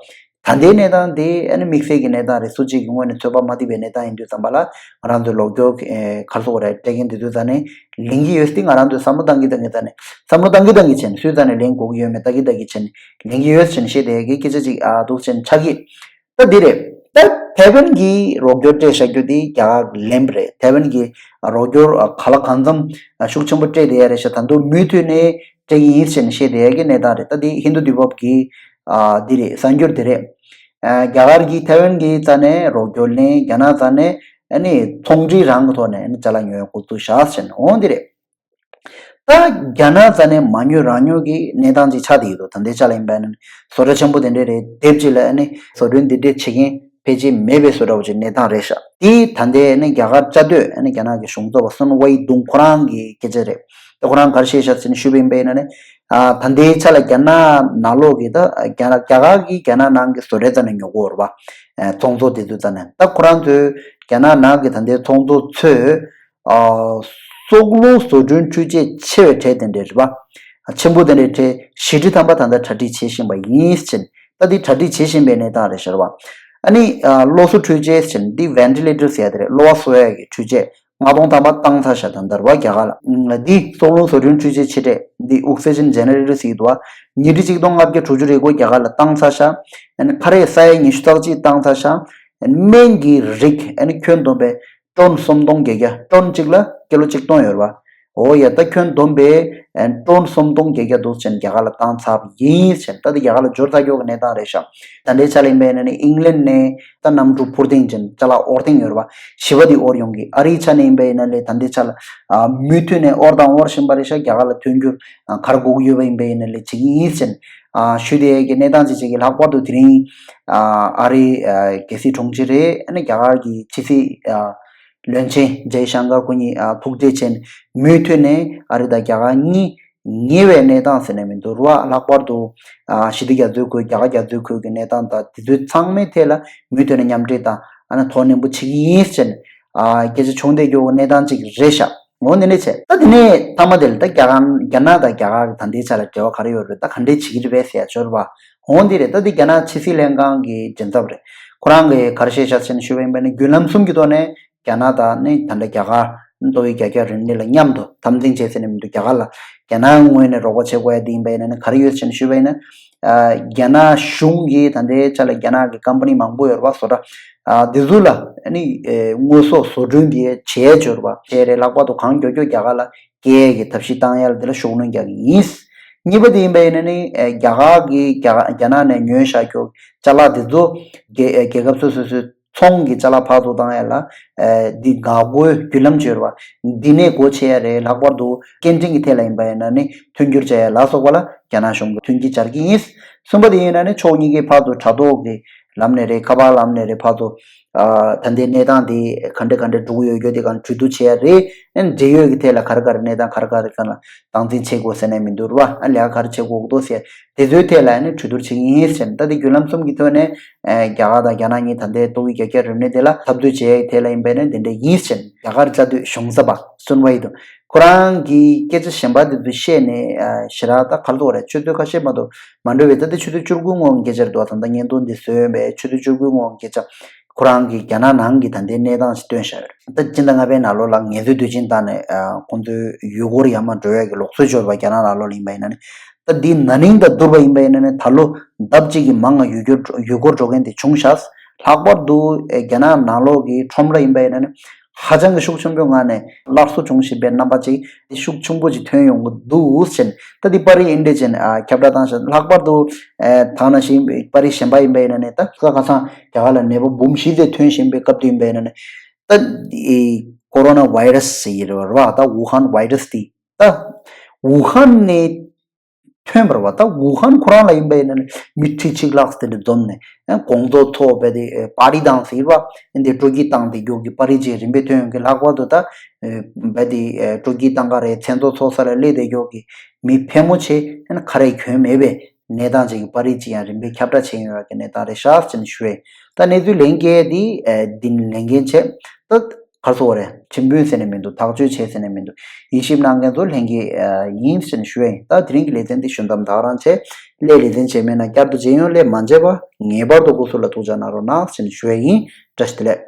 ད་ལྟའི་གནས་སྟངས་དེ་ཨ་ནི་དམིགས་བསལ་གྱི་གནས་སྟངས་རེད། སུ་གཅིག་གི་ངོས་ནས་ཚོད་དཔག་མ་ཐིག་པའི་གནས་སྟངས་ཡིན་དུས་ཙམ་པ་ལ་ང་རང་ཚོའི་ལོག་སྐྱོར་ག་རེ་ཟེར་དགོས་རེད། སྤྲད་མཁན་དེ་ཚོའི་རྩ་ནས་ལེན་གྱི་ཡོད་དེ་ང་རང་ཚོས་བསམ་བློ་བཏང་གི་བཏང་གི་རྩ་ནས་བསམ་བློ་བཏང་གི་བཏང་གི་བྱས་ནས་སུའི་རྩ་ནས་ལེན་དགོས་ཀྱི་ཡོད་མེད་ལྟ་གི་ལྟ་གི་བྱས་ནས་ལེན་གྱི་ཡོད་ཟེར་ནས་བཤད་བསྡད་ཡ་གི་སྐད་ཆ་ཅིག་ཨ་འདུག་ཟེར་ནས་ཆགས་ཀྱི། ད་འདི་རེད། ད་ཐའེ་ཝན་གྱིས་རོགས་སྐྱོར་སྤྲད་བཞག་རྒྱུ་དེ་རྒྱ་གར་ལེན་པ་རེད། ཐའེ་ཝན་གྱིས་རོགས་སྐྱོར་ག་ལ་གང་འཚམ་ཤུགས་ཆེན་པོ་སྤྲད་བསྡད་ཡ་རེད་ཤག་ད་དུང་མུ་མཐུད་ནས་སྤྲད་ཀྱི་ཡིན་ཟེར་ནས་བཤད་བསྡད་ཡ་གི་གནས་སྟངས་རེད། ད་འདི་ཧིན་རྡུ་དུས་བབ་ཀྱི་ཨ་འདི་རེད། གསར་འགྱུར་དེ་རེད། ཨ་རྒྱ་གར་གྱིས་ཐའེ་ཝན་གྱི་རྩ་ནས་རོགས་སྐྱོར་ལེན། རྒྱ་ནག་རྩ་ནས་ཨ་ནི་ཚོང་འབྲེལ་རང་གི་ཐོག་ནས་ཨ་ནི་ཅ་ལག་ཉོ་ཡ་འགོ་བཙུགས་བཞག་ཟེར་ནས་འོང་འདི་རེད། ད་རྒྱ་ནག་རྩ་ནས་མ་ཉོས་རང་ཉོས་ཀྱི་གནས་སྟངས་ཅིག་ཆགས་བསྡད་ཡོད་འདུག་ད་ལྟའི་ཆ་ལ་ཡིན་པ་ཡིན་ན་བཟོ་གྲྭ་ཆེན་པོ་དེ་འདྲས་རེད། དེབ་ཅིག་ལ་ཨ་ནི་བཟོ་སྐྲུན་འདི་འདྲས་བྱེད་མཁན་ཕལ་ཆེར་མེད་པའི་བཟོ་འདྲ་བོ་ཅིག་གནས་སྟངས་རེད་ཤག་དེ་ད་ལྟའི་ཨ་ནི་རྒྱ་གར་བཅའ་སྡོད་ཨ་ནི་རྒྱ་ནག་གི་གཞུང་ཚབ་པ་སུན་ཝེ་ཏུང་ཁོ་རང་གི་སྐད་ཆ་རེད། ད་ཁོ་རང་ག་རེ་བཤད་ཤག་ཟེར་ནས་ཞུས་པ་ཡིན་པ་ཡིན་ན་ནི། ཨ་ད་ལྟའི་ཆ་ལ་རྒྱ་ནག་ནང་ལོགས་ཀྱི་ད་རྒྱ་ནག་རྒྱ་གར་གྱིས་རྒྱ་ནག་ནང་གི་བཟོ་གྲྭའི་རྩ་ནས་ཉོ་གི་ཡོད་རེད་པ། ཨ་ཚོང་ཚོགས་དེ་ཚོའི་རྩ་ནས། ད་ཁོ་རང་ཚོས་རྒྱ་ནག་ནང་གི་ད་ལྟའི་ཚོང་ཚོགས་ཚོས། ཨ་སྲོག་བླུ་བཟོ་སྐྲུན་འཕྲུལ་ཆས་ཆེ་བའི་གྲས་དེ་འདྲའི་རེད་པ། ཆེན་པོ་དེ་འདྲའི་གྲས་བཞི་ཁྲི་ཐམ་པ་ད་ལྟ་གྲ་སྒྲིག་བྱེད་བཞིན་པ་ཡིན་ཟེར། ད་འདི་གྲ་སྒྲིག་བྱེད་བཞིན་པའི་གནས་སྟངས་རེད་ཤག་རེད་པ། ཨ་ནི་ཨ་གློ་གསོ་འཕྲུལ་ཆས་ཟེར་འདི་ཝེན་ཊི་ལེ་ཊར་ཟེར་ཡ་དེ་རེད། གློ་བ་གསོ་ཡ་གི་འཕྲུལ་ཆས་ ལྔ་སྟོང་ཐམ་པ་བཏང་ཚར་ཤག་ད་ལྟ་རེད་བ། རྒྱ་གར་ལ་འདི་སྲོག་རླུང་བཟོ་སྐྲུན་འཕྲུལ་ཆས་ཆེ་གྲས་འདི་ཨོག་སི་ཇན་ཇེ་ནེ་རེ་ཊར་ཟེར་གྱི་འདུག་བ། ཉིས་ཁྲི་ཆིག་སྟོང་ལྔ་བརྒྱ་དྲུག་ཅུ་རེ་དགུ་རྒྱ་གར་ལ་བཏང་ཚར་ཤག་ཨ་ནི་ཁ་རས་ས་ཡ་ཉི་ཤུ་རྩ་གཅིག་བཏང་ཚར་ཤག་ཨ་ནི་སྨན་གྱི་རིགས་ཨ་ནི་ཁྱོན་བསྡོམས་པས་ཊོན་སུམ་སྟོང་བརྒྱད་བརྒྱ། ཊོན་གཅིག་ལ་ཀི་ལོ་ཆིག་སྟོང་ཡོད་རེད་བ། འོ་ཡ། ད་ཁྱོན་བསྡོམས་པས་ཨ་ཊོན་སུམ་སྟོང་བརྒྱད་བརྒྱ་འདུག་ཅེས་རྒྱ་གར་ལ་བཏང་ཚར་བ་ཡིན་ཅེས། ད་དེ་རྒྱ་གར་ལ་འབྱོར་ཚར་ཡོད་ཀྱི་གནས་སྟངས་རེད་ཤག་ད་ལྟའི་ཆ་ལ་ཡིན་པ་ཡིན་ན་ནི་ཨིང་ལན་ནས་ད་གནམ་གྲུ་འཕུར་ཐེངས་ཅན་ཅ་ལག་དབོར་ཐེངས་ཡོད་རེད་བ། བཞི་པ་དེ་དབོར་ཡོང་གི། ཨ་རིའི་ཆ་ནས་ཡིན་པ་ཡིན་ན་ལས་ད་ལྟའི་ཆ་ལ་ཨ་མུ་མཐུད་ནས་དབོར་དང་དབོར་བཞིན་པ་རེད་ཤག་རྒྱ་གར་ལ་ཐོན་རྒྱུར་ཨ་ག་རེ་དགོས་ཀྱི་ཡོད་པ་ཡིན་པ་ཡིན་ན་ལས་བྱེད་ཀྱི་ཡིན་ཅེས་ཨ་ཞུ་བསྡད་ཀྱི་གནས་སྟངས་ཅིག་བྱེད་ཀྱི། ལྷག་པར་དུ་དེ་རིང་ཨ་ཨ་རིའི་ཨ་རྒྱལ་སྲིད་དྲུང་ཆེ་རེད། ཨ་ནི་རྒྱ་གར་གྱི་ཕྱི་སྲིད་ཨ་བློན་ཆེན་ཇེ་ཤང་ཀར་ཁོ་གཉིས་ཨ་ཐུག་འཕྲད་བྱས་ནས་མུ་མཐུད་ནས་ཨ་རི་དང་རྒྱ་གར་གཉིས་ཉེ་བའི་གནས་སྟངས་ཟེར་ནས་མི་འདུག་ར། ལྷག་པར་དུ་ཨ་ཞི་བདེ་རྒྱ་མཚོའི་ཁུལ། རྒྱ་གར་རྒྱ་མཚོའི་ཁུལ་གྱི་གནས་སྟངས་དང་དེ་ཚོའི་ཚང་མའི་ཐད་ལ་མུ་མཐུད་ནས་མཉམ་འབྲེལ་དང་ཨ་ནི་དོ་ནན་པོ་བྱེད་ཀྱི་ཡིན་ཟེར་ནས་ཨ་སྐད་ཆ་བྱུང་བསྡད་ཡོད་པའི་གནས་སྟངས་ཅིག་རེད་ཤག་འོ་དེ་འདྲ་བྱས། ད་དེ་ནས་མཐའ་མ་དེ་ལ་ད་རྒྱ་གར་རྒྱ་ནག་དང་རྒྱ་གར་གྱི་ད་ལྟའི་ཆ་ལ་འབྲེལ་བ་ག་རེ་ཡོད་རེད། ད་ག་འདྲས་བྱེད་ཀྱི་རེད་པས་ཟེར་ཡ་ཅིག་ཡོད་རེད་བ། འོ་འདི་རེད། ད་འདི་རྒྱ་ནག་ཕྱི་སྲིད་ལྷན་ཁང་གི་མགྲིན་ཚབ་རེད། ཁོ་རང་གིས་ག་རེ་བཤད་ཤག་ཟེར་ནས་ཞུས་པ་ཡིན་པ་ཡིན་ན་བརྒྱུད་ལམ་གསུམ་གྱི་ཐོག་ནས་རྒྱ་ནག་དང་ནི་ད་ལྟ་རྒྱ་གར་ཏོག་དབྱིབས་རྒྱ་ཁྱབ་རིམས་ནད་ལ་མཉམ་དུ་དམ་འཛིན་བྱས་ཟེར་ནས་མི་འདུག་རྒྱ་གར་ལ་རྒྱ་ནག་ངོས་ནས་རོགས་པ་བྱེད་དགོས་ཡ་དེ་ཡིན་པ་ཡིན་ན་ནི་ག་རེ་ཡོད་ཟེར་ནས་ཞུས་པ་ཡིན་ན། ཨ་རྒྱ་ནག་གཞུང་གིས་ད་ལྟའི་ཆ་ལ་རྒྱ་ནག་གི་ཀམ་པ་ནི་མང་པོ་ཡོད་རེད་བ། བཟོ་གྲྭ་ཨ་དེ་ཚོ་ལ་ནི་ཨེ་དངོས་ཟོག་བཟོ་སྐྲུན་དེ་བྱས་ཡོད་རེད་བ། བྱས་རེད། ལྷག་པར་དུ་གང་མགྱོགས་མགྱོགས་རྒྱ་གར་ལ་སྐྱེལ་ཡས་ཀྱི་ཐབས་ཤེས་བཏང་ཡ་ལ་དེ་ལ་ཤུགས་སྣོན་རྒྱག་གི་ཡིན། གཉིས་པ་དེ་ཡིན་པ་ཡིན་ན་ནི་ཨེ་རྒྱ་གར་གྱིས་རྒྱ་གར་རྒྱ་ནག་ནས་ཉོས་བཞག་རྒྱུ་ཅ་ལག་དེ་ཚོ་རྒྱལ་ཨེ་རྒྱལ་ཁབ་སོ་སོ་སོའི་ཚོང་གི་ཅ་ལག་ཕར་ཚུར་བཏང་ཡ་ལ་ཨེ་འདི་འགག་སྒོའི་བརྒྱུད་ལམ་ཅིག་ཡོད་རེད་བ། འདི་ནས་སྒོ་ཕྱེ་ཡ་རེད། ལྷག་པར་དུ་སྐྱེལ་འདྲེན་གྱི་ཐད་ལ་ཡིན་པ་ཡིན་ན་ནི་མཐུན་འགྱུར་བྱ་ཡ་ལ་སོགས་པ་ལ་རྒྱ་ནག་གཞུང་གིས་མཐུན་རྐྱེན་སྦྱར་གྱི་ཡིན། གསུམ་པ་དེ་ཡིན་ན་ནི་ཕྱོགས་གཉིས་ཀའི་བར་དུ་དྲ་ཐོག་གི་ལམ་ནས་རེད། ཁ་པར་ལམ་ནས་རེད། ཕར་ཚུར་ཨ་ད་ལྟའི་གནས་སྟངས་དེ་ག་འདྲ་ག་འདྲ་འགྲོ་གི་ཡོད་རྒྱུ་དེ་གང་གྲོས་བསྡུར་བྱེད་ཡ་རེད། ཨ་འབྲེལ་ཡོད་ཀྱི་ཐད་ལ་ག་རེ་ག་རེ་གནས་སྟངས་ག་རེ་ག་རེ་གང་ལ་སྟངས་འཛིན་བྱེད་དགོས་ཟེར་ནས་མི་འདུག་ར། ཨ་ལས་ཀ་ག་རེ་བྱེད་དགོས་འདུག་ཟེར་དེ་ཚོའི་ཐད་ལ་ནི་གྲོས་བསྡུར་བྱེད་ཀྱི་ཡིན་ཟེར། ད་དེ་བརྒྱུད་ལམ་གསུམ་གྱི་ཐོག་ནས་ཨ་རྒྱ་གར་དང་རྒྱ་ནག་གཉིས་ད་ལྟའི་ཏོག་དབྱིབས་རྒྱ་ཁྱབ་རིམས་ནད་དེ་ལ་འཐབ་རྩོད་བྱེད་ཡ་ཐད་ལ་ཡིན་པས་ན་དེ་འདྲ་ཡིན་ཟེར། རྒྱ་གར་བཅའ་སྡོད་གཞུང་ཚབ་པ་སུན་ཝེ་དང་ཁོ་རང་གིས་སྐད་ཆ་གཞན་པ་དེ་ཚོ་བཤད་ནས་ཨ་ཞེ་དྲག་ད་ག་རེ་ཟེར་དགོས་རེད། ཆུ་ཚོད་ཁ་ཤས་མ་གཏོགས་མ་འགྲོ་བའི་ད་ལྟ་ཆུ་ཚོད་བཅུ་དགུའི་སྔོན་གྱི་སྐད་ཆ་རེད་འདུག་ད་ལྟ་བརྙན་ཐུང་འདི་བཟོས་ཡོད་པས་ཆུ་ཚོད་བཅུ་དགུའི་སྔོན་གྱི་སྐད་ཆ། ཁོ་རང་གིས་རྒྱ་ནག་ནང་གི་ད་ལྟའི་གནས་སྟངས་ཤིག་སྟོན་བཞག་ཡོད་རེད། ད་སྤྱི་ཟླ་ལྔ་པའི་ནང་ལོགས་ལ་ངལ་རྩོལ་དུས་ཆེན་བཏང་ནས་ཨ་ཁོང་ཚོའི་ཡུལ་སྐོར་ཡར་མར་འགྲོ་ཡས་ཀྱི་ལུགས་སྲོལ་ཅིག་ཡོད་རེད་པ། རྒྱ་ནག་ནང་ལོགས་ལ་ཡིན་པ་ཡིན་ན་ནི། ད་འདི་ན་ནིང་དང་བསྡུར་བ་ཡིན་པ་ཡིན་ན་ནི་ད་ལོ་ལྡབ་གཅིག་གིས་མང་ང་ཡུལ་སྐོར་ཡུལ་སྐོར་འགྲོ་མཁན་དེ་བྱུང་ཤག་ལྷག་པར་དུ་ཨེ་རྒྱ་ནག་ནང་ལོགས་ཀྱི་ཁྲོམ་ར་ཡིན་པ་ཡིན་ན་ནི་ཧ་ཅང་གི་ཤུགས་ཆེན་པོའི་ངང་ནས་སླར་གསོ་བྱུང་བཞིན་པའི་རྣམ་པ་ཅིག་ཤུགས་ཆེན་པོ་ཅིག་ཐོན་ཡོང་གི་འདུག་ཟེར། ད་འདི་པར་རིས་ཨེ་འདྲ་ཅན་ཨ་ཁྱབ་བསྒྲགས་བཏང་ཤག་ལྷག་པར་དུ་ཨེ་ད་ག་ནང་བཞིན་པར་རིས་གཞན་པ་ཡིན་པ་ཡིན་ན་ནི་ད་ཁ་ཁ་སང་རྒྱ་གར་ལ་ནད་པ་འབུམ་བཞི་ཙམ་ཐོན་བཞིན་པའི་སྐབས་དུ་ཡིན་པ་ཡིན་ན་ནི། ད་ཨེ་ཀོ་རོ་ན་ཝའི་རས་ཟེར་གྱི་རེད་བ། ད་ཝུ་ཧན་ཝའི་རས་དེ་ད་ཝུ་ཧན་ནས་ཐོན་པ་རེད་བ། ད་ཝུ་ཧན་ཁོ་རང་ལ་ཡིན་པ་ཡིན་ན་ནི་མི་ཁྲི་གཅིག་ལྷག་དེ་འདྲ་འཛོམས་ནས་ཨ་དགོང་ཚོགས་ཐོག་རྦད་དེ་ཨེ་པར་ཊི་བཏང་ཟེར་བ། ཨེ་འདི་སྤྲོ་སྐྱིད་བཏང་བསྡད་རྒྱུ་གི་པར་རིས་ཅིག་རིམ་པས་ཐོན་ཡོང་གི། ལྷག་པར་དུ་ད་ཨེ་རྦད་དེ་ཨེ་སྤྲོ་སྐྱིད་བཏང་ག་རེད། མཚན་ཚོགས་ཚོགས་ས་ལ་སླེབས་བསྡད་རྒྱུ་གི་མི་ཕལ་མོ་ཆེ་ཨ་ནི་ཁ་རས་གྱོན་མེད་པའི་གནས་སྟངས་ཅིག་གི་པར་རིས་ཅིག་ཡང་རིམ་པས་ཁྱབ་བསྒྲགས་བྱས་ཡོང་ཡ་གི་གནས་སྟངས་རེད་ཤག་ཅེས་ཞུ་ཡས། ད་གནས་ཚུལ་ལེན་མཁན་དེ་ཨེ་འདི་ནས་ལེན་མཁན་བྱས། ད་ག་རེ་ཟེར་དགོས་རེད། ཁྲིམས་དཔོན་ཟེར་ནས་མི་འདུག་ཐག་གཅོད་བྱས་ཟེར་ནས་མི་འདུག་ཡིད་ཞིབ་གནང་མཁན་ཚོ་ལྷན་རྒྱས་ཨ་ཡིན་ཟེར་ནས་ཞུ་ཡ་ཡིན། ད་དེ་རིང་གི་ལེ་ཚན་འདི་ཞུ་མཚམས་ད་ག་རང་བྱས། སླད་ལེ་ཚན་རྗེས་མའི་ནང་བསྐྱར་དུ་མཇལ་ཡོང་། སླད་མ་མཇལ་བར་ངེས་པར་དུ་སྐུ་གཟུགས་ལ་ཐུགས་ཅག་གནང་རོགས་གནང་ཟེར་ནས་ཞུ་ཡ་ཡིན། བཀྲ་ཤིས་བདེ་ལེགས།